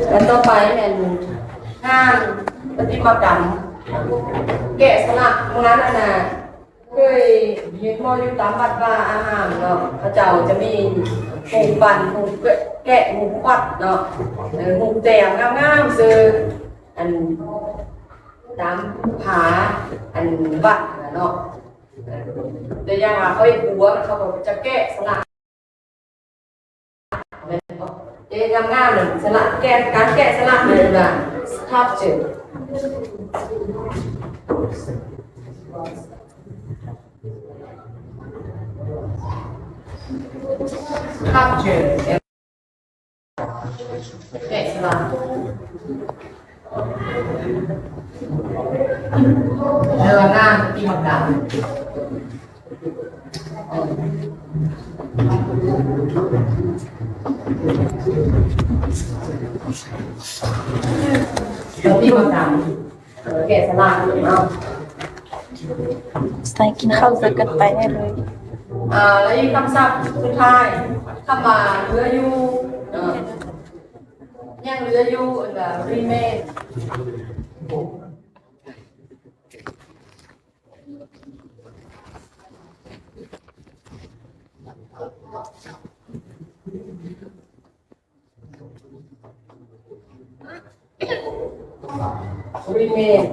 ແລະ ຕໍ່ໄປແມ່ນງານປະຕິມາກຳແກະສະຫຼັກ. ໂບລານຫັ້ນນະ ເຄີຍເຫັນບໍ່ ຢູ່ຕາມວັດວາອາຮາມເນາະ ເຂົາເຈົ້າຈະມີຮູບປັ້ນ ຮູບແກະ ຮູບຄວັດເນາະ ເອີ ຮູບແຕ້ມງາມໆ ເຊິ່ງອັນຕາມຝາອັນວັດຫັ້ນນະເນາະ. ແຕ່ຢ່າງວ່າເຂົາເຮັດບົວ ເຂົາກໍຈະແກະສະຫຼັກ ແມ່ນບໍ່? ເຮັດງາມໆ ນັ້ນ ສະຫຼັກ ແກະ ການແກະສະຫຼັກນັ້ນວ່າ sculpture sculpture ແກະສະຫຼັກ ເລື່ອງງານປະຕິມາກຳ ປະຕິມາກຳ ເອີ ແກະສະຫຼັກເນາະ. ໃສ່ກິນເຂົ້າເຊິ່ງກັນໄປໄດ້ເລີຍ. ອ່າ ແລະ ອີກຄຳສັບສຸດທ້າຍ ຄຳວ່າເຫຼືອຢູ່ ເອີ ຍັງເຫຼືອຢູ່ ອັນວ່າ remain. remain